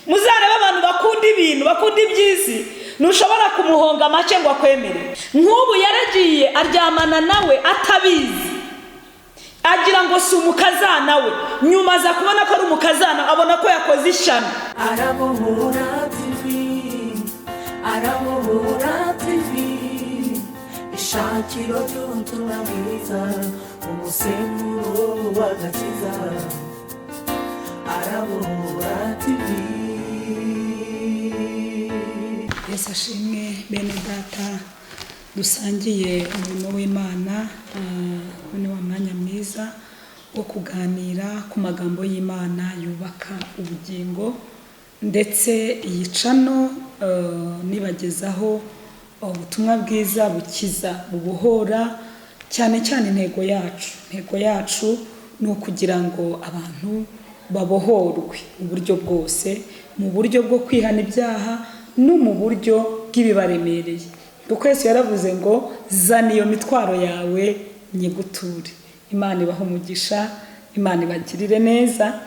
Muzarebe abantu bakunda ibintu, bakunda iby'isi, ntushobora kumuhonga make ngo akwemere. Nk'ubu yaragiye aryamana nawe atabizi, agira ngo si umukazana we. Nyuma aza kubona ko ari umukazana, abona ko yakoze ishyano. Arabohora TV, Arabohora TV, ishakiro ry'ubutumwa bwiza, umusemburo w'agakiza, Arabohora TV. Yesu ashimwe, bene Data dusangiye umurimo w'Imana. Ni wa mwanya mwiza wo kuganira ku magambo y'Imana yubaka ubugingo, ndetse iyi channel nibagezaho ubutumwa bwiza bukiza, bubohora. Cyane cyane intego yacu ni ukugira ngo abantu babohorwe mu buryo bwose, mu buryo bwo kwihana ibyaha no mu buryo bw'ibibaremereye, kuko Yesu yaravuze ngo: "Zana iyo mitwaro yawe nyiguture." Imana ibaha umugisha, Imana ibagirire neza.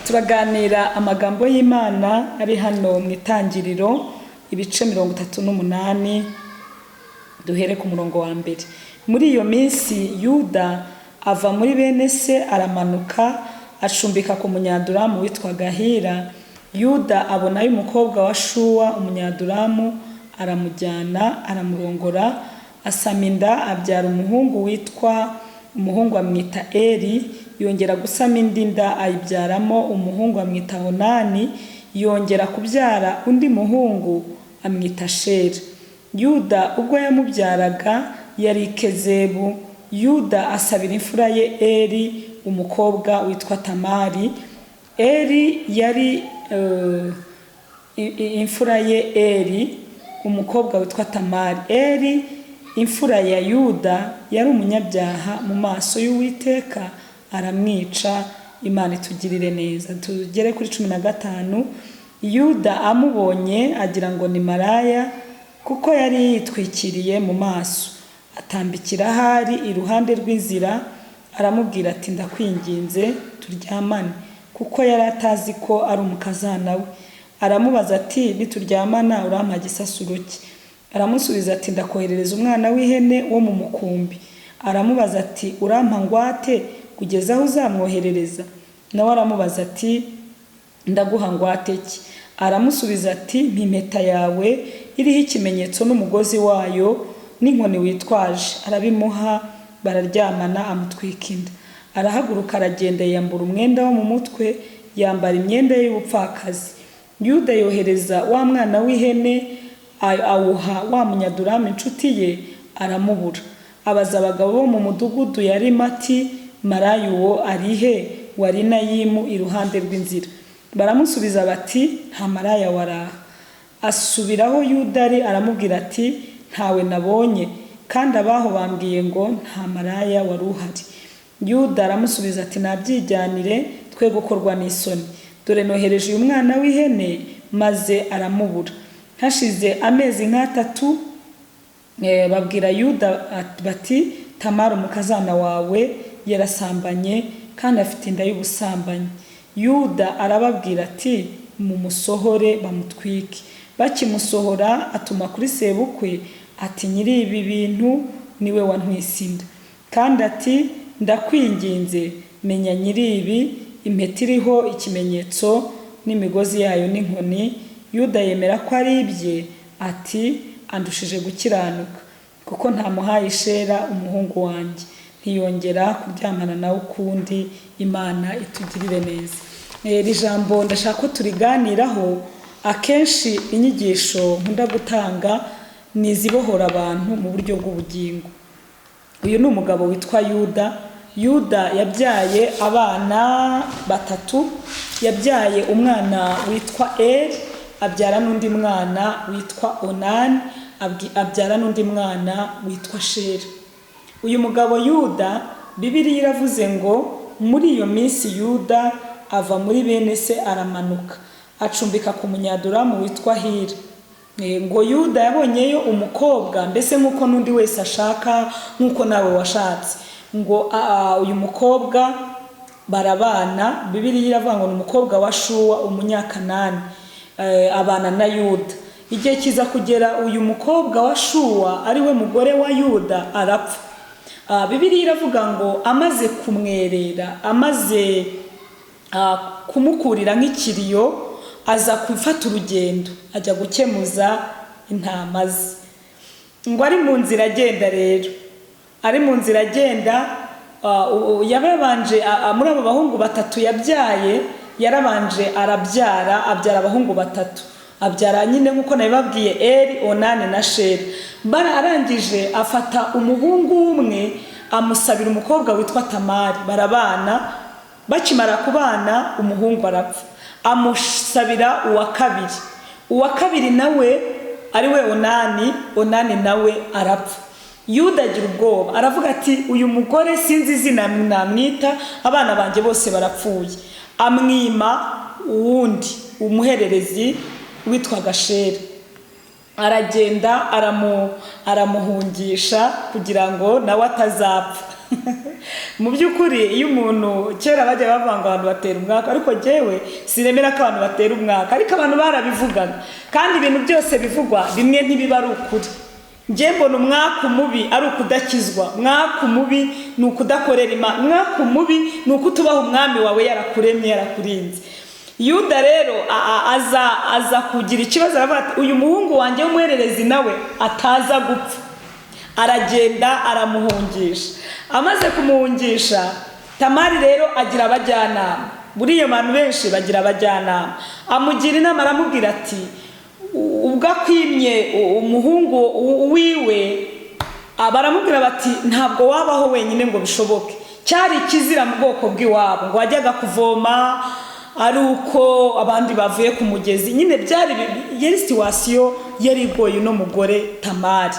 Turaganira amagambo y'Imana ari hano mu Itangiriro, ibice 38, duhere ku murongo wa mbere. Muri iyo minsi Yuda ava muri bene se, aramanuka, acumbika ku Munyaduramu witwaga Hira. Yuda abonayo umukobwa wa Shuwa Umunyaduramu, aramujyana, aramurongora, asama inda, abyara umuhungu witwa, umuhungu amwita Eri. Yongera gusama indi nda, ayibyaramo umuhungu, amwita Onani. Yongera kubyara undi muhungu, amwita Shera. Yuda ubwo yamubyaraga yari i Kezebu. Yuda asabira imfura ye Eri umukobwa witwa Tamari. Eri yari imfura ye Eri umukobwa witwa Tamari. Eri imfura ya Yuda yari umunyabyaha mu maso y'Uwiteka, aramwica. Imana itugirire neza. Tugere kuri 15. Yuda amubonye agira ngo ni maraya, kuko yari yitwikiriye mu maso. Atambikira ahari iruhande rw'inzira, aramubwira ati: "Ndakwinginze, turyamane," kuko yari atazi ko ari umukazana we. Aramubaza ati: "Nituryamana urampa gisasuro ki?" Aramusubiza ati: "Ndakoherereza umwana w'ihene wo mu mukumbi." Aramubaza ati: "Urampa ngwate kugeza aho uzamwoherereza?" Nawe aramubaza ati: "Ndaguha ngwate ki?" Aramusubiza ati: "Mpa impeta yawe iriho ikimenyetso n'umugozi wayo n'inkoni witwaje." Arabimuha, bararyamana, amutwika inda. Arahaguruka, aragenda, yiyambura umwenda wo mu mutwe, yambara imyenda ye y'ubupfakazi. Yuda yohereza wa mwana w'ihene, awuha wa Munyaduramu inshuti ye, aramubura. Abaza abagabo bo mu mudugudu yarimo ati: "Maraya uwo ari he, wari Nayimu iruhande rw'inzira?" Baramusubiza bati: "Nta maraya waraha." Asubiraho Yuda ari, aramubwira ati: "Ntawe nabonye, kandi abaho bambwiye ngo nta maraya wari uhari." Yuda aramusubiza ati: "Nabyijyanire, twe gukorwa n'isoni. Dore nohereje uyu mwana w'ihene, maze aramubura." Hashize amezi nk'atatu, babwira Yuda bati: "Tamara umukazana wawe yarasambanye, kandi afite inda y'ubusambanyi." Yuda arababwira ati: "Mumusohore bamutwike." Bakimusohora, atuma kuri sebukwe ati: "Nyiri ibi bintu niwe wantwise inda." Kandi ati: "Ndakwinginze, menya nyiri ibi, impeta iriho ikimenyetso n'imigozi yayo n'inkoni." Yuda yemera ko ari ibye, ati: "Andushije gukiranuka, kuko ntamuhaye Shera umuhungu wanjye." Ntiyongera kuryamana nawe ukundi. Imana itugirire neza. Iri jambo ndashaka ko turiganiraho. Akenshi inyigisho nkunda gutanga ni izibohora abantu mu buryo bw'ubugingo. Uyu ni umugabo witwa Yuda. Yuda yabyaye abana batatu. Yabyaye umwana witwa Eri, abyara n'undi mwana witwa Onani, abyara n'undi mwana witwa Shera. Uyu mugabo Yuda, Bibiliya iravuze ngo muri iyo minsi Yuda ava muri bene se, aramanuka, acumbika ku Munyaduramu witwa Hira. Ngo Yuda yabonyeyo umukobwa, mbese nk'uko n'undi wese ashaka, nk'uko nawe washatse. Ngo uyu mukobwa Barabana. Bibiliya iravuga ngo ni umukobwa wa Shuwa Umunyakanani. Abana na Yuda. Igihe kiza kugera, uyu mukobwa wa Shuwa, ari we mugore wa Yuda, arapfa. Bibiliya iravuga ngo amaze kumwerera, amaze kumukurira nk'ikiriyo, aza gufata urugendo ajya gukemuza intama ze. Ngo ari mu nzira agenda rero, ari mu nzira agenda, yarabanje, muri abo bahungu batatu yabyaye, yarabanje arabyara, abyara abahungu batatu, abyara nyine nk'uko nabibabwiye, Eri, Onani na Shera. Arangije afata umuhungu umwe, amusabira umukobwa witwa Tamari, barabana. Bakimara kubana, umuhungu arapfa. Amusabira uwa kabiri, uwa kabiri nawe ari we Onani, Onani nawe arapfa. Yuda agira ubwoba, aravuga ati: "Uyu mugore sinzi izina namwita, abana banjye bose barapfuye." Amwima uwundi umuhererezi witwaga Shera, aragenda aramuhungisha kugira ngo nawe atazapfa. Mu by'ukuri, iyo umuntu, kera bajya bavuga ngo abantu batera umwaka, ariko jyewe sinemera ko abantu batera umwaka, ariko abantu barabivugaga. Kandi ibintu byose bivugwa bimwe ntibiba ari ukuri. Njye mbona umwaka mubi ari ukudakizwa, umwaka mubi ni ukudakorera Imana, umwaka mubi ni ukutubaha Umwami wawe yarakuremye, yarakurinze. Yuda rero aza kugira ikibazo, aravuga ati: "Uyu muhungu wanjye w'umuhererezi nawe ataza gupfa." Aragenda aramuhungisha. Amaze kumuhungisha, Tamari rero agira abajyanama. Buriya abantu benshi bagira abajyanama. Amugira inama, aramubwira ati: "Ubwo akwimye umuhungu wiwe." Baramubwira bati: "Ntabwo wabaho wenyine ngo bishoboke." Cyari ikizira mu bwoko bw'iwabo, ngo wajyaga kuvoma ari uko abandi bavuye ku mugezi. Nyine byari yari situation yari igoye uno mugore Tamari.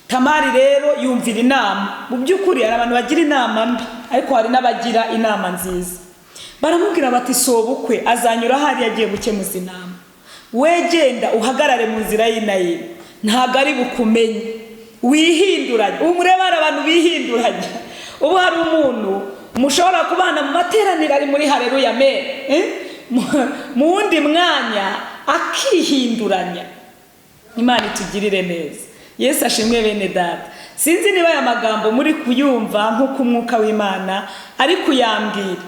Tamari rero yumvira inama. Mu by'ukuri hari abantu bagira inama mbi, ariko hari n'abagira inama nziza. Baramubwira bati: "Sobukwe azanyura ahari agiye gukemuza inama, wegenda uhagarare mu nzira y'Inayimu, ntabwo ari bukumenye, wihinduranye." Ubu mureba hari abantu bihinduranya. Ubu hari umuntu mushobora kubana mu materaniro ari muri hareruya mere, mu wundi mwanya akihinduranya. Imana itugirire neza. Yesu ashimwe. Bene Data, sinzi niba aya magambo muri kuyumva nk'uko Umwuka w'Imana ari kuyambwira.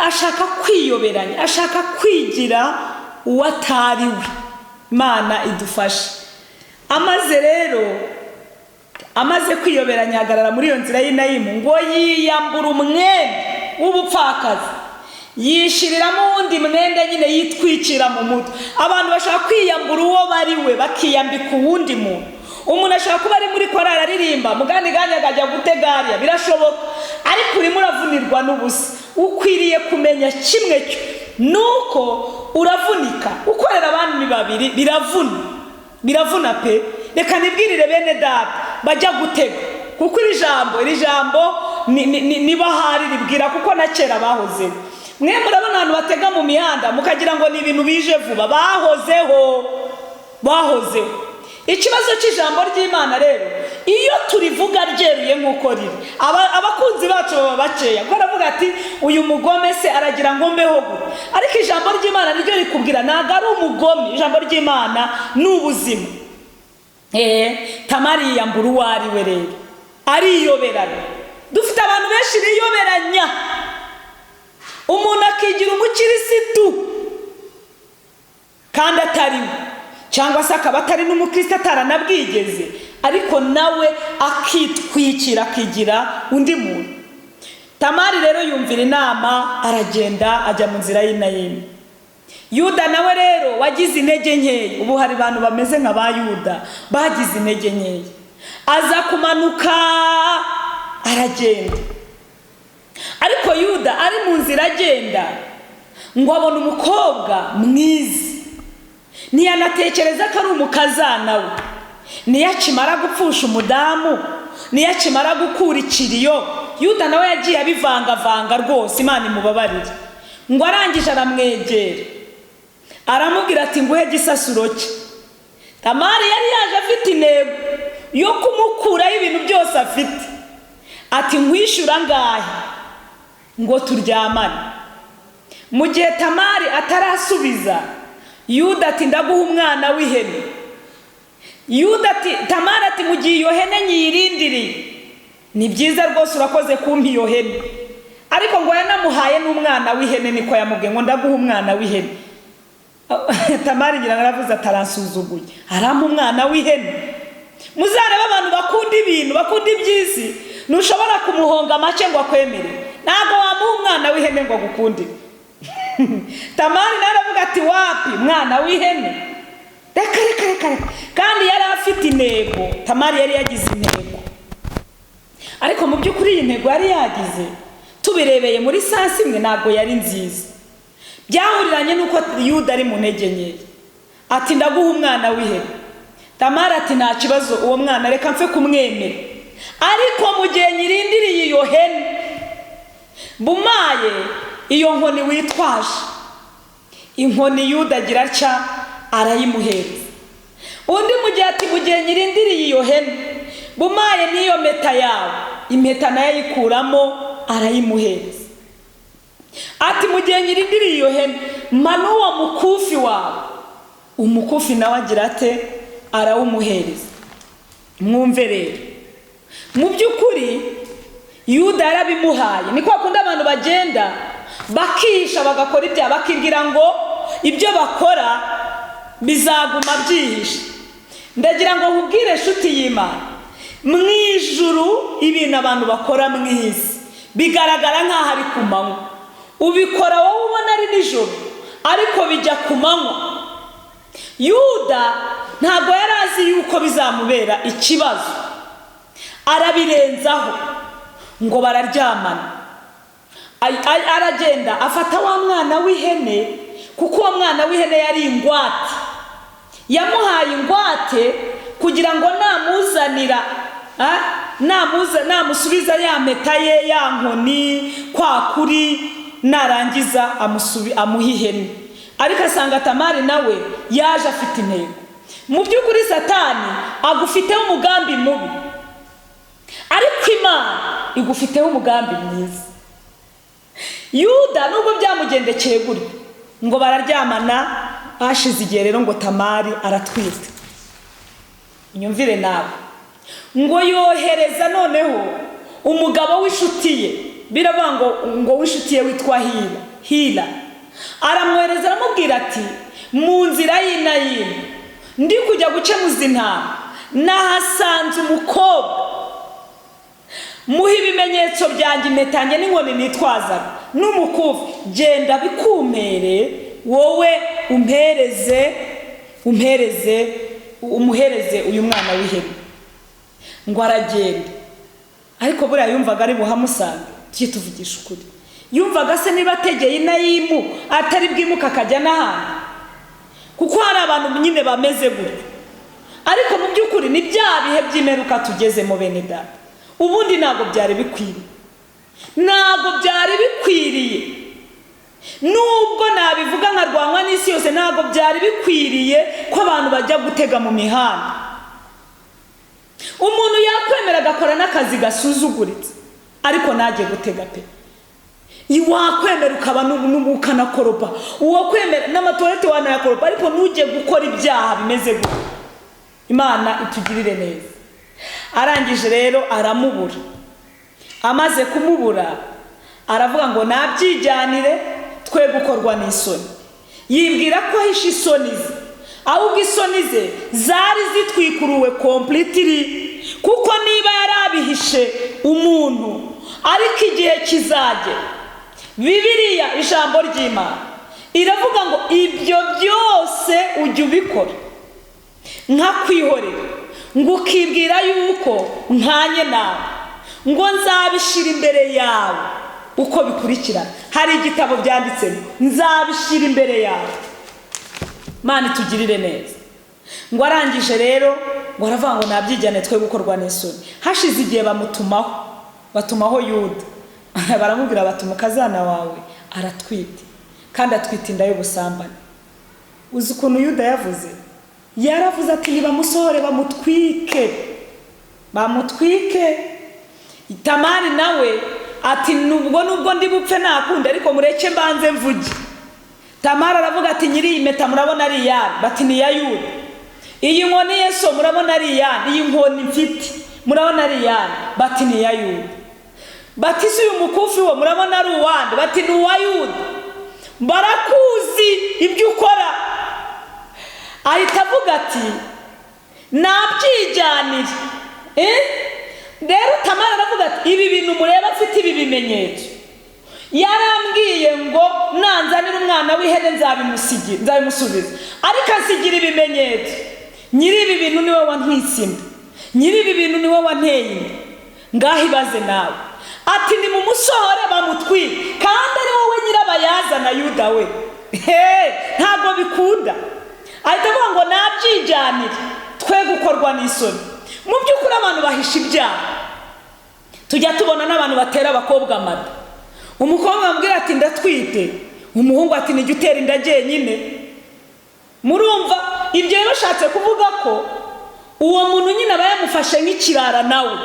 Ashaka kwiyoberanya, ashaka kwigira uwo atari we. Imana idufashe. Amaze rero, amaze kwiyoberanya, ahagarara muri iyo nzira y'Inayimu, ngo yiyambura umwenda w'ubupfakazi, yishiriramo uwundi mwenda nyine, yitwikira mu mutwe. Abantu bashaka kwiyambura uwo bari we, bakiyambika uwundi muntu. Umuntu ashobora kuba ari muri korari aririmba, mugani ganya akajya gutegariya, birashoboka, ariko urimo uravunirwa n'ubusa. Ukwiriye kumenya kimwe cyo nuko uravunika ukorera abandi babiri, biravuna, biravuna pe. Reka nibwirire bene Data bajya gutega, kuko iri jambo niba ahari ribwira, kuko na kera bahozeho. Mwe murabona abantu batega mu mihanda mukagira ngo ni ibintu bije vuba. Bahozeho, bahozeho. Ikibazo cy'ijambo ry'Imana rero, iyo turivuga ryeruye nk'uko riri, abakunzi bacu baba bakeya, kuko aravuga ati: "Uyu mugome se aragira ngo mbeho gute?" Ariko ijambo ry'Imana niryo rikubwira, ntabwo ari umugome. Ijambo ry'Imana ni ubuzima. Tamari yiyambura uwo ari we rero, ariyoberanya. Dufite abantu benshi biyoberanya, umuntu akigira umukirisitu kandi atari we, cyangwa se akaba atari n'umukristo, ataranabwigeze, ariko nawe akitwikira, akigira undi muntu. Tamari rero yumvira inama, aragenda ajya mu nzira y'Inayimu. Yuda nawe rero wagize intege nkeya, ubu hari abantu bameze nka ba Yuda bagize intege nkeya, aza kumanuka aragenda. Ariko Yuda ari mu nzira agenda, ngo abona umukobwa mwiza, ntiyanatekereza ko ari umukazana we. Niyo akimara gupfusha umudamu, niyo akimara gukura ikiriyo, Yuda nawe yagiye abivangavanga rwose, Imana imubabarire. Ngo arangije aramwegera, aramubwira ati: "Nguhe gisasuro cye." Tamari yari yaje afite intego yo kumukuraho ibintu byose afite. Ati: "Nkwishyura angahe?" Ngo turyamane. Mu gihe Tamari atarasubiza, Yuda ati ndaguha umwana w'ihene. Yuda ati, Tamari ati mu gihe iyo hene nyirindiriye, ni byiza rwose urakoze kumpa iyo hene. Ariko ngo yanamuhaye n'umwana w'ihene, niko yamubwiye ngo ndaguha umwana w'ihene. Tamari ngira naravuze ataransuzuguye, arampa umwana w'ihene. Muzarebe abantu bakunda ibintu, bakunda iby'isi, ntushobora kumuhonga make ngo akwemere. Ntabwo wamuha umwana w'ihene ngo agukundire. Tamari nawe aravuga ati wapi mwana w'ihene, reka reka reka reka. Kandi yari afite intego, Tamari yari yagize intego. Ariko mu by'ukuri iyi ntego yari yagize, tubirebeye muri sansi imwe, ntabwo yari nziza. Byahuriranye n'uko Yuda ari mu ntege nkeya. Ati ndaguha umwana w'ihene. Tamari ati nta kibazo, uwo mwana reka mfe kumwemera. Ariko mu gihe nyirindiriye iyo hene, bumaye iyo nkoni witwaje. Inkoni Yuda agira atya arayimuhereza. Undi mu gihe ati mu gihe nyirindiriye iyo hene, bumaye n'iyo mpeta yawe. Impeta nayo ayikuramo arayimuhereza. Ati mu gihe nyirindiriye iyo hene, mpa n'uwo mukufi wawe. Umukufi nawe agira ate, arawumuhereza. Mwumve rero, mu by'ukuri Yuda yarabimuhaye. Ni kwa kundi abantu bagenda bakisha bagakora ibyaha, bakibwira ngo ibyo bakora bizaguma byihishe. Ndagira ngo nkubwire inshuti y'Imana, mu ijuru ibintu abantu bakora mu isi bigaragara nk'aho ari ku manywa. Ubikora wowe ubona ari nijoro, ariko bijya ku manywa. Yuda ntabwo yari azi yuko bizamubera ikibazo, arabirenzaho ngo bararyamana. Aragenda afata wa mwana w'ihene, kuko uwo mwana w'ihene yari ingwate. Yamuhaye ingwate kugira ngo namuzanira, namusubiza ya mpeta ye, ya nkoni kwa kuri, narangiza amuha ihene. Ariko asanga Tamari nawe yaje afite intego. Mu by'ukuri Satani agufiteho umugambi mubi, ariko Imana igufiteho umugambi mwiza. Yuda nubwo byamugendekeye gutyo, ngo bararyamana, hashize igihe rero ngo Tamari aratwita. Unyumvire nawe, ngo yohereza noneho umugabo w'inshuti ye, biravuga ngo w'inshuti ye witwa Hira. Hira aramwohereza aramubwira ati mu nzira y'Inayimu ndi kujya gukemuza intama, nahasanze umukobwa, muha ibimenyetso byanjye, impeta yanjye n'inkoni nitwazaga n'umukufi, genda bikumpere wowe umpereze, umpereze, umuhereze uyu mwana w'ihene. Ngo aragenda. Ariko buriya yumvaga ari buhamusange, tujye tuvugisha ukuri. Yumvaga se niba ategeye Inayimu atari bwimuka akajya n'ahandi, kuko hari abantu nyine bameze gutyo. Ariko mu by'ukuri ni bya bihe by'imperuka tugezemo bene data. Ubundi ntabwo byari bikwiriye, ntabwo byari bikwiriye. Nubwo nabivuga nkarwanywa n'isi yose, ntabwo byari bikwiriye ko abantu bajya gutega mu mihanda. Umuntu yakwemera agakora n'akazi gasuzuguritse, ariko ntajye gutega pe. Wakwemera ukaba ukanakoropa, uwakwemera n'amatuwarete wanayakoropa, ariko ntujye gukora ibyaha bimeze gutyo. Imana itugirire neza. Arangije rero aramubura. Amaze kumubura aravuga ngo nabyijyanire twe gukorwa n'isoni. Yibwira ko ahishe isoni ze, ahubwo isoni ze zari zitwikuruwe completely, kuko niba yarabihishe umuntu, ariko igihe kizagera. Bibiliya ijambo ry'Imana iravuga ngo ibyo byose ujya ubikora nkakwihorera, ngo ukibwira yuko nkanye nawe, ngo nzabishyira imbere yawe uko bikurikirana. Hari igitabo byanditsemo, nzabishyira imbere yawe. Imana itugirire neza. Ngo arangije rero ngo aravuga ngo nabyijyane twe gukorwa n'isoni. Hashize igihe bamutumaho, batumaho Yuda. Baramubwira bati umukazana wawe aratwite, kandi atwite inda y'ubusambanyi. Uzi ukuntu Yuda yavuze? Yaravuze ati nibamusohore bamutwike, bamutwike. Tamari nawe Ati nubwo ndi bupfe nakunda, ariko mureke mbanze mvuge. Tamara aravuga ati nyiri iyi mpeta murabona ari iyande? Bati ni iya Yuda. Iyi nkoni yeso murabona ari iyande? Iyi nkoni mfite murabona ari iyande? Bati ni iya Yuda. Bati si uyu mukufi wo murabona ari uwande? Bati ni uwa Yuda. Barakuzi ibyo ukora. Ahita avuga ati nabyijyanire. Rero Tamara aravuga ati ibi bintu mureba mfite ibi bimenyetso, yarambwiye ngo nanzanira umwana w'ihene nzabimusubiza, ariko ansigira ibimenyetso. Nyiri ibi bintu niwe wantwise inda, nyiri ibi bintu niwe wanteye inda, ngaho ibaze nawe. Ati ni mu musohore bamutwike, kandi ari wowe nyirabayazana Yuda we. Ntabwo bikunda. Ahita avuga ngo nabyijyanire twe gukorwa n'isoni. Mu by'ukuri abantu bahisha ibyaha. Tujya tubona n'abantu batera abakobwa amada. Umukobwa amubwira ati ndatwite, umuhungu ati nijya utera inda jyenyine. Murumva ibyo rero bashatse kuvuga ko uwo muntu nyine aba yamufashe nk'ikirara nawe.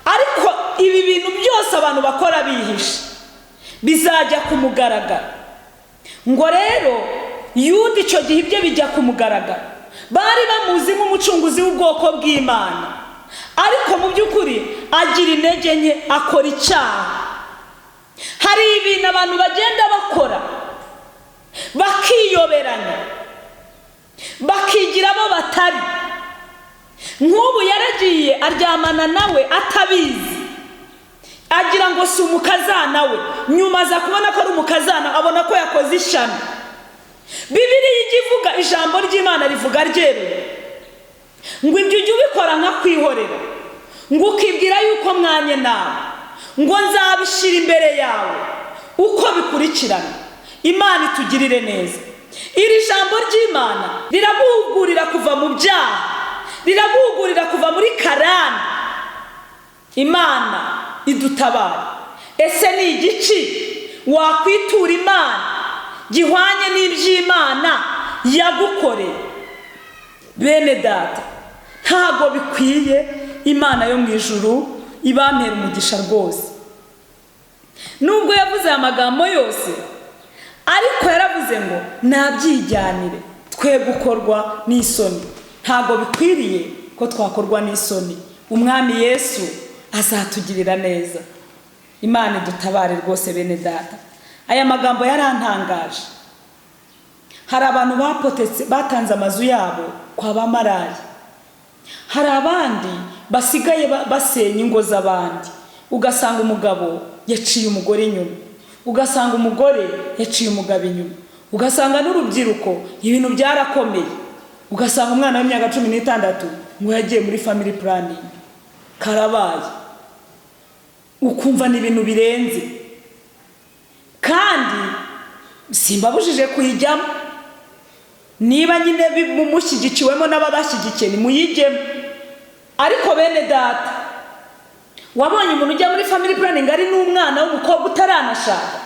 Ariko ibi bintu byose abantu bakora bihishe bizajya kumugaragara. Ngo rero Yuda icyo gihe ibyo bijya kumugaragara, bari bamuzi nk'umucunguzi w'ubwoko bw'Imana, ariko mu by'ukuri agira intege nke, akora icyaha. Hari ibintu abantu bagenda bakora bakiyoberanya, bakigira abo batari. Nk'ubu yaragiye aryamana nawe atabizi, agira ngo si umukazana we, nyuma aza kubona ko ari umukazana, abona ko yakoze ishyano. Bibiliya ijya ivuga, ijambo ry'Imana rivuga ryeruye ngo ibyo ujye ubikora nka kwihorera, ngo ukibwira yuko mwanye nawe, ngo nzabishyira imbere yawe uko bikurikirana. Imana itugirire neza. Iri jambo ry'Imana riraguhugurira kuva mu byaha, riraguhugurira kuva muri karani. Imana idutabara. Ese ni igiki wakwitura Imana gihwanye n'iby'Imana yagukoreye? Bene data, ntago bikwiye. Imana yo mu ijuru ibampera umugisha rwose. Nubwo yavuze aya magambo yose, ariko yaravuze ngo nabyijyanire twe gukorwa n'isoni. Ntago bikwiriye ko twakorwa n'isoni. Umwami Yesu azatugirira neza. Imana idutabare rwose bene data. Aya magambo yarantangaje. Hari abantu bapotetse, batanze amazu yabo kwa bamaraya. Hari abandi basigaye basenya ingo z'abandi, ugasanga umugabo yaciye umugore inyuma, ugasanga umugore yaciye umugabo inyuma, ugasanga n'urubyiruko ibintu byarakomeye, ugasanga umwana w'imyaka 16 ngo yagiye muri family planning, karabaye. Ukumva ni ibintu birenze. Kandi simbabujije kuyijyamo, niba nyine mumushyigikiwemo n'ababashyigikiye nimuyijyemo. Ariko bene data, wabonye umuntu ujya muri family planning ari n'umwana w'umukobwa utaranashaka?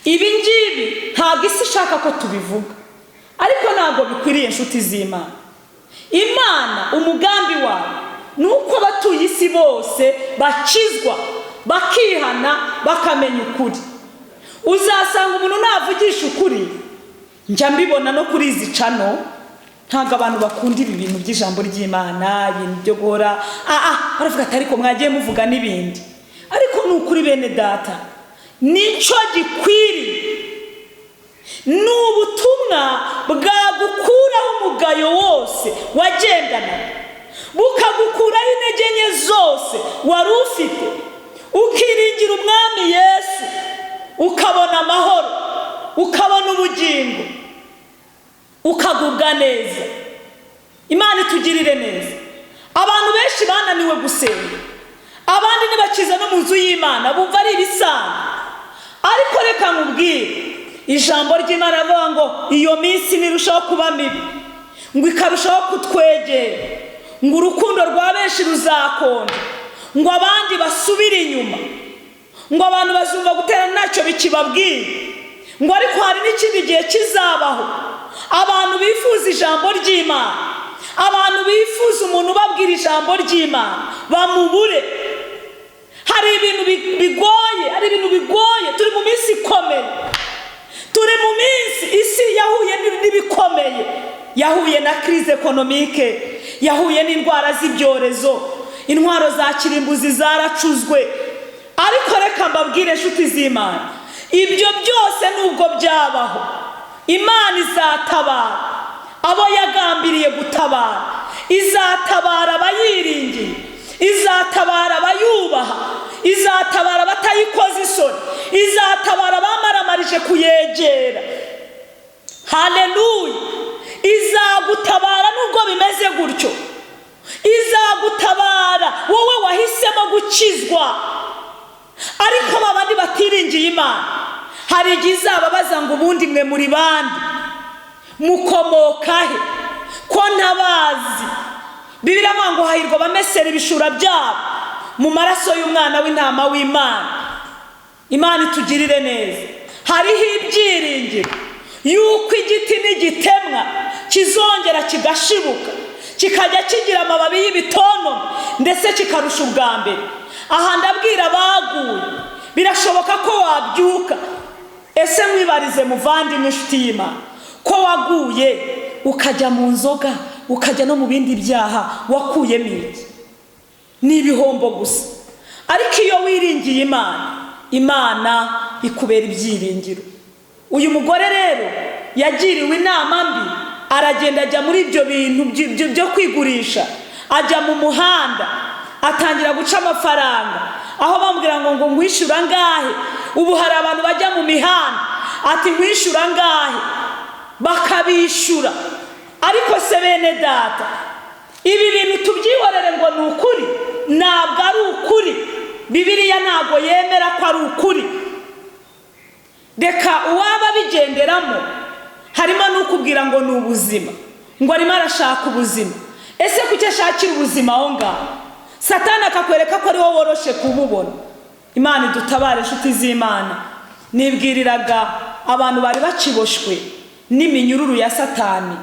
Ibi ngibi ntabwo isi ishaka ko tubivuga, ariko ntabwo bikwiriye inshuti z'Imana. Imana umugambi wawe ni uko abatuye isi bose bakizwa, bakihana, bakamenya ukuri. Uzasanga umuntu navugisha ukuri, njya mbibona no kuri izi cano, ntabwo abantu bakunda ibi bintu by'ijambo ry'Imana, ibintu byo guhora baravuga ati ariko mwagiye muvuga n'ibindi. Ariko ni ukuri bene data, nicyo gikwiriye. Ni ubutumwa bwagukuraho umugayo wose wagendanaga, bukagukuraho intege nke zose wari ufite, ukiringira Umwami Yesu, ukabona amahoro, ukabona ubugingo, ukagubwa neza. Imana itugirire neza. Abantu benshi bananiwe gusenga, abandi ntibakiza no mu nzu y'Imana, bumva ari ibisanzwe. Ariko reka nkubwire, ijambo ry'Imana rivuga ngo iyo minsi nirushaho kuba mibi, ngo ikarushaho kutwegera, ngo urukundo rwa benshi ruzakonja, ngo abandi basubire inyuma, ngo abantu bazumva gutera ntacyo bikibabwiye, ngo ariko hari n'ikindi gihe kizabaho abantu bifuza ijambo ry'Imana, abantu bifuza umuntu ubabwira ijambo ry'Imana bamubure. Hari ibintu bigoye, hari ibintu bigoye. Turi mu minsi ikomeye, turi mu minsi isi yahuye n'ibikomeye, yahuye na crise économique, yahuye n'indwara z'ibyorezo, intwaro za kirimbuzi zaracuzwe. Ariko reka mbabwire inshuti z'Imana, ibyo byose nubwo byabaho, Imana izatabara abo yagambiriye gutabara, izatabara abayiringiye, izatabara abayubaha, izatabara abatayikoza isoni, izatabara abamaramarije kuyegera. Haleluya! Izagutabara nubwo bimeze gutyo, izagutabara wowe wahisemo gukizwa. Ariko babandi batiringiye Imana, hari igihe izababaza ngo ubundi mwe muri bande, mukomoka he, ko ntabazi? Bibiliya ivuga ngo hahirwa abamesera ibishura byabo mu maraso y'umwana w'intama w'Imana. Imana itugirire neza. Hariho ibyiringiro yuko igiti nigitemwa kizongera kigashibuka, kikajya kigira amababi y'ibitonono, ndetse kikarusha ubwa mbere. Aha ndabwira abaguye, birashoboka ko wabyuka. Ese mwibarize muvandimwe, inshuti y'Imana, ko waguye ukajya mu nzoga, ukajya no mu bindi byaha, wakuyemo iki? Ni ibihombo gusa. Ariko iyo wiringiye Imana, Imana ikubera ibyiringiro. Uyu mugore rero yagiriwe inama mbi, aragenda ajya muri ibyo bintu byo kwigurisha, ajya mu muhanda, atangira guca amafaranga, aho bambwira ngo ngwishyura angahe. Ubu hari abantu bajya mu mihanda ati ngwishyura angahe, bakabishyura. Ariko se bene data, ibi bintu tubyihorere ngo ni ukuri? Ntabwo ari ukuri. Bibiliya ntabwo yemera ko ari ukuri. Reka uwaba abigenderamo, harimo n'ukubwira ngo ni ubuzima, ngo arimo arashaka ubuzima. Ese kuki ashakira ubuzima aho ngaho? Satani akakwereka ko ariwo woroshe kububona. Imana idutabare, inshuti z'Imana. Nibwiriraga abantu bari bakiboshwe n'iminyururu ya Satani,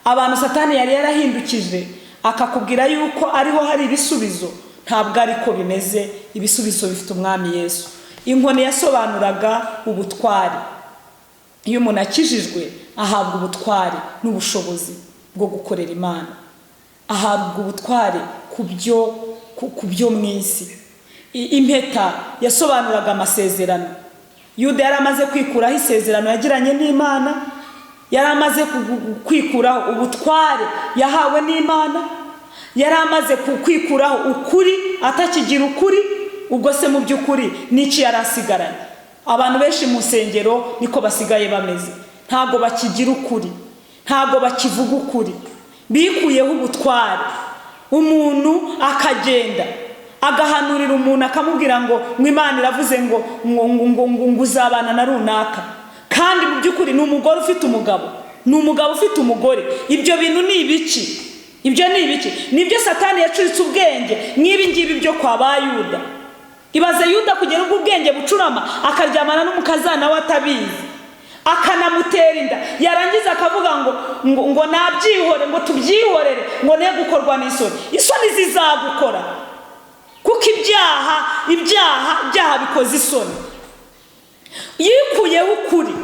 abantu Satani yari yarahindukije akakubwira yuko ariho hari ibisubizo. Ntabwo ariko bimeze. Ibisubizo bifite Umwami Yesu. Inkoni yasobanuraga ubutware. Iyo umuntu akijijwe ahabwa ubutware n'ubushobozi bwo gukorera Imana, ahabwa ubutware ku byo mu isi. Impeta yasobanuraga amasezerano. Yuda yari amaze kwikuraho isezerano yagiranye n'Imana, yari amaze kwikuraho ubutware yahawe n'Imana, yari amaze kwikuraho ukuri, atakigira ukuri. Ubwo se mu by'ukuri n'iki yari asigaranye? Abantu benshi mu nsengero niko basigaye bameze, ntabwo bakigira ukuri, ntabwo bakivuga ukuri, bikuyeho ubutware. Umuntu akagenda agahanurira umuntu, akamubwira ngo Imana iravuze ngo uzabana na runaka, kandi mu by'ukuri ni umugore ufite umugabo, ni umugabo ufite umugore. Ibyo bintu ni ibiki? Ibyo ni ibiki? Nibyo Satani yacuritse ubwenge nk'ibi ngibi byo kwa ba Yuda. Ibaze Yuda kugera ubwo ubwenge bucurama, akaryamana n'umukazana we atabizi, akanamutera inda, yarangiza akavuga ngo nabyihore, ngo tubyihorere, ngo ne gukorwa n'isoni. Isoni zizagukora, kuko ibyaha bikoze isoni. Yikuyeho ukuri.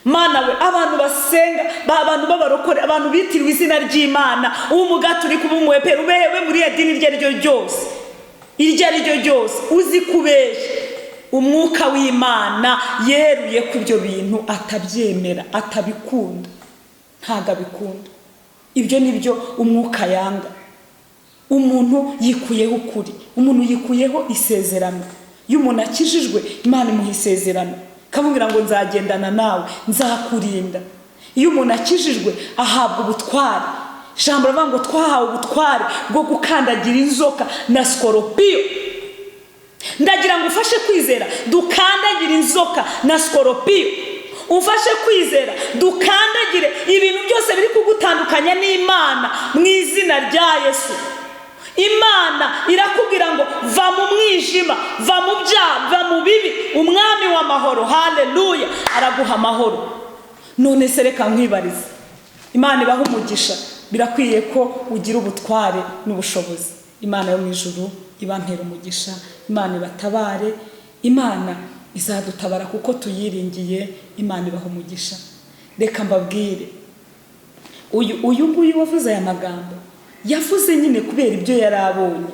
Mana we, abantu basenga, abantu b'abarokore, abantu bitiriwe izina ry'Imana, uwo umugatulika, uba umuwepera, ubehewe muri iyo dini iryo ari ryo ryose, iryo ari ryo ryose, uzi kubeshya, umwuka w'Imana yeruye ko ibyo bintu atabyemera, atabikunda, ntabwo abikunda. Ibyo ni byo umwuka yanga. Umuntu yikuyeho ukuri, umuntu yikuyeho isezerano. Iyo umuntu akijijwe, Imana imuha isezerano, ikamubwira ngo nzagendana nawe, nzakurinda. Iyo umuntu akijijwe ahabwa ubutware. Ijambo rivuga ngo twahawe ubutware bwo gukandagira inzoka na sikoropiyo. Ndagira ngo ufashe kwizera dukandagire inzoka na sikoropiyo, ufashe kwizera dukandagire ibintu byose biri kugutandukanya n'Imana mu izina rya Yesu. Imana irakubwira ngo va mu mwijima, va mu byaha, va mu bibi. Umwami w'amahoro, haleluya, araguha amahoro. None se reka nkwibarize, Imana ibaha umugisha. Birakwiye ko ugira ubutware n'ubushobozi. Imana yo mu ijuru ibampera umugisha. Imana ibatabare, Imana izadutabara kuko tuyiringiye. Imana ibaha umugisha. Reka mbabwire, uyu nguyu wavuze aya magambo yavuze nyine kubera ibyo yari abonye,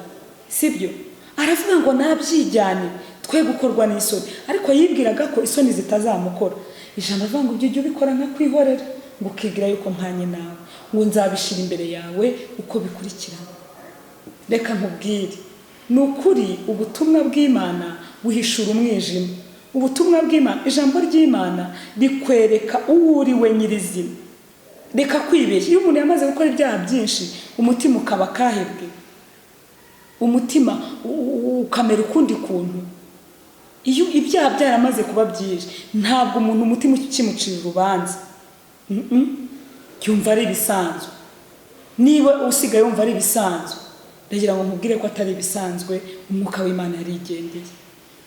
sibyo? Aravuga ngo nabyijyane twe gukorwa n'isoni, ariko yibwiraga ko isoni zitazamukora. Ijambo avuga ngo ibyo ubikora nka kwihorera, ngo ukigira yuko mpanye nawe, ngo nzabishira imbere yawe uko bikurikirana. Reka nkubwire, ni ukuri ubutumwa bw'Imana buhishura umwijima. Ubutumwa bw'Imana, ijambo ry'Imana rikwereka uwo uri we nyirizina. Reka kwibeshya. Iyo umuntu yamaze gukora ibyaha byinshi, umutima ukaba kahebwe, umutima ukamera ukundi kuntu. Iyo ibyaha byaramaze kuba byinshi, ntabwo umuntu umutima ukimucira urubanza, yumva ari ibisanzwe. Niba usigaye wumva ari ibisanzwe, ndagira ngo nkubwire ko atari ibisanzwe. Umwuka w'Imana yarigendeye.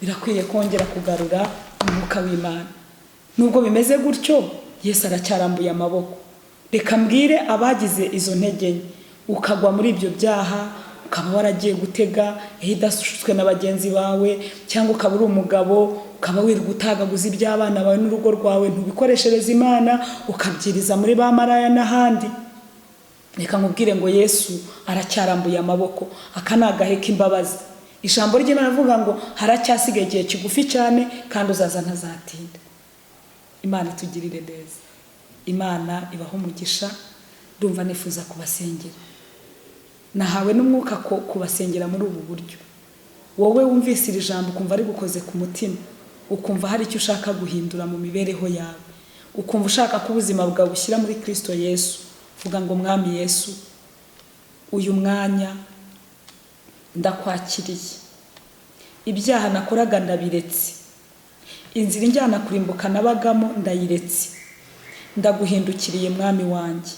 Birakwiye kongera kugarura umwuka w'Imana. Nubwo bimeze gutyo, Yesu aracyarambuye amaboko. Reka mbwire abagize izo ntege nke, ukagwa muri ibyo byaha, ukaba waragiye gutega idashutswe na bagenzi bawe, cyangwa ukaba uri umugabo ukaba wirirwa utagaguza iby'abana bawe n'urugo rwawe, ntubikoreshereze Imana, ukabyiriza muri ba maraya n'ahandi. Reka nkubwire ngo Yesu aracyarambuye amaboko. Aka ni agahe k'imbabazi. Ijambo ry'Imana rivuga ngo haracyasigaye igihe kigufi cyane, kandi uzaza ntazatinda. Imana itugirire neza, Imana ibahe umugisha. Ndumva nifuza kubasengera, nahawe n'umwuka ko kubasengera muri ubu buryo. Wowe wumvise iri jambo ukumva ari gukoze ku mutima, ukumva hari icyo ushaka guhindura mu mibereho yawe, ukumva ushaka ko ubuzima bwawe bushyira muri Kristo Yesu, vuga ngo Mwami Yesu, uyu mwanya ndakwakiriye, ibyaha nakoraga ndabiretse, inzira injyana kurimbuka nabagamo ndayiretse, ndaguhindukiriye Mwami wanjye,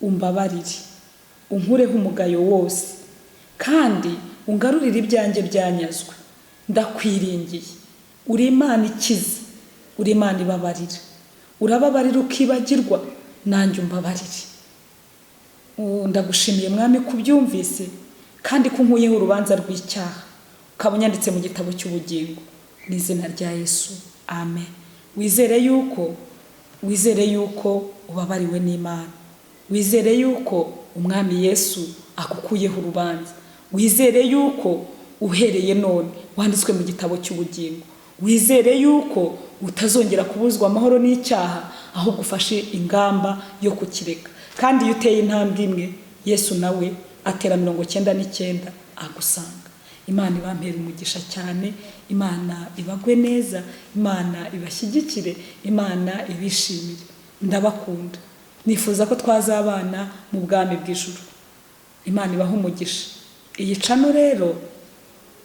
umbabarire, unkureho umugayo wose, kandi ungarurire ibyanjye byanyazwe. Ndakwiringiye, uri Imana ikiza, uri Imana ibabarira, urababarira ukibagirwa, nanjye umbabarire. Ndagushimiye Mwami kubyumvise, kandi ko unkuyeho urubanza rw'icyaha, ukaba unyanditse mu gitabo cy'ubugingo. Mu izina rya Yesu, amen. Wizere yuko ubabariwe n'Imana, wizere yuko Umwami Yesu akukuyeho urubanza, wizere yuko uhereye none wanditswe mu gitabo cy'ubugingo, wizere yuko utazongera kubuzwa amahoro n'icyaha, ahubwo ufashe ingamba yo kukireka. Kandi iyo uteye intambwe imwe, Yesu nawe atera 99 agusanga. Imana ibampere umugisha cyane, Imana ibagwe neza, Imana ibashyigikire, Imana ibishimire. Ndabakunda, nifuza ko twazabana mu bwami bw'ijuru. Imana ibahe umugisha. Iyi channel rero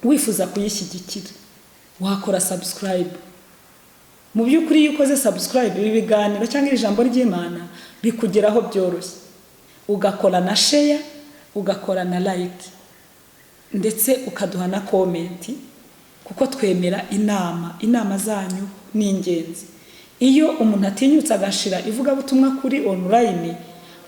wifuza kuyishyigikira, wakora subscribe. Mu by'ukuri iyo ukoze subscribe, ibi biganiro cyangwa ijambo ry'Imana bikugeraho byoroshye, ugakora na share, ugakora na like, ndetse ukaduha na comment, kuko twemera inama. Inama zanyu ni ingenzi. Iyo umuntu atinyutse agashira ivugabutumwa kuri online,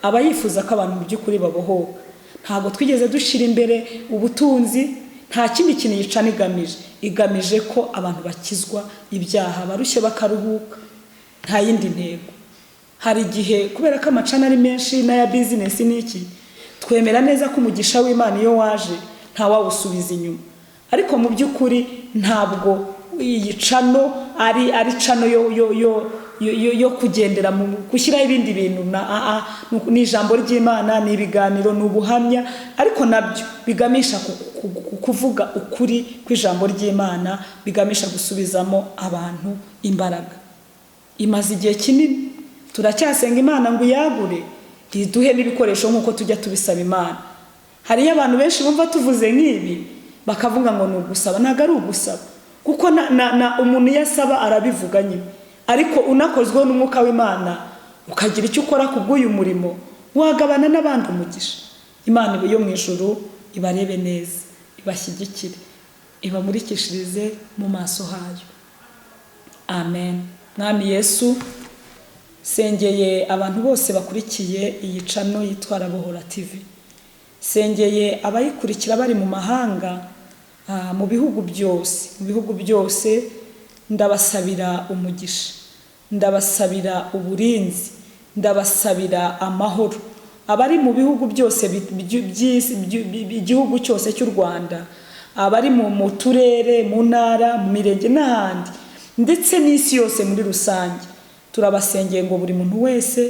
aba yifuza ko abantu mu by'ukuri babohoka. Ntabwo twigeze dushira imbere ubutunzi, nta kindi kintu yicana igamije, igamije ko abantu bakizwa ibyaha, barushye bakaruhuka, nta yindi ntego. Hari igihe kubera ko amacana ari menshi n'aya business n'iki, twemera neza ko umugisha w'Imana iyo waje nta wawusubiza inyuma, ariko mu by'ukuri ntabwo iyi cano ari cano yo kugendera mu gushyiraho ibindi bintu. Ni ijambo ry'Imana, ni ibiganiro, ni ubuhamya, ariko nabyo bigamisha kuvuga ukuri kw'ijambo ry'Imana, bigamisha gusubizamo abantu imbaraga. Imaze igihe kinini turacyasenga Imana ngo iyagure, iduhe n'ibikoresho nk'uko tujya tubisaba Imana. Hariyo abantu benshi bumva tuvuze nk'ibi bakavuga ngo ni ugusaba. Ntabwo ari ugusaba, kuko na umuntu iyo asaba arabivuga nyine, ariko unakozweho n'umwuka w'Imana ukagira icyo ukora ku bw'uyu murimo, wagabana n'abandi umugisha. Imana yo mu ijuru ibarebe neza, ibashyigikire, ibamurikishirize mu maso hayo. Amen. Mwami Yesu, sengeye abantu bose bakurikiye iyi cano yitwa Rabohora TV, sengeye abayikurikira bari mu mahanga Mu bihugu byose, mu bihugu byose ndabasabira umugisha, ndabasabira uburinzi, ndabasabira amahoro. Abari mu bihugu byose by'isi, igihugu cyose cy'u Rwanda, abari mu turere, mu ntara, mu mirenge n'ahandi, ndetse n'isi yose muri rusange, turabasengeye ngo buri muntu wese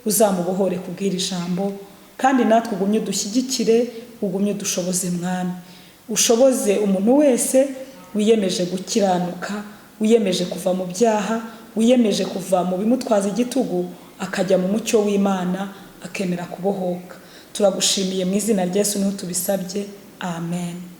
uzamubohore kubw'iri jambo, kandi natwe ugumye udushyigikire, ugumye udushoboze Mwami. Ushoboze umuntu wese wiyemeje gukiranuka, wiyemeje kuva mu byaha, wiyemeje kuva mu bimutwaza igitugu, akajya mu mucyo w'Imana, akemera kubohoka. Turagushimiye mu izina rya Yesu niho tubisabye, amen.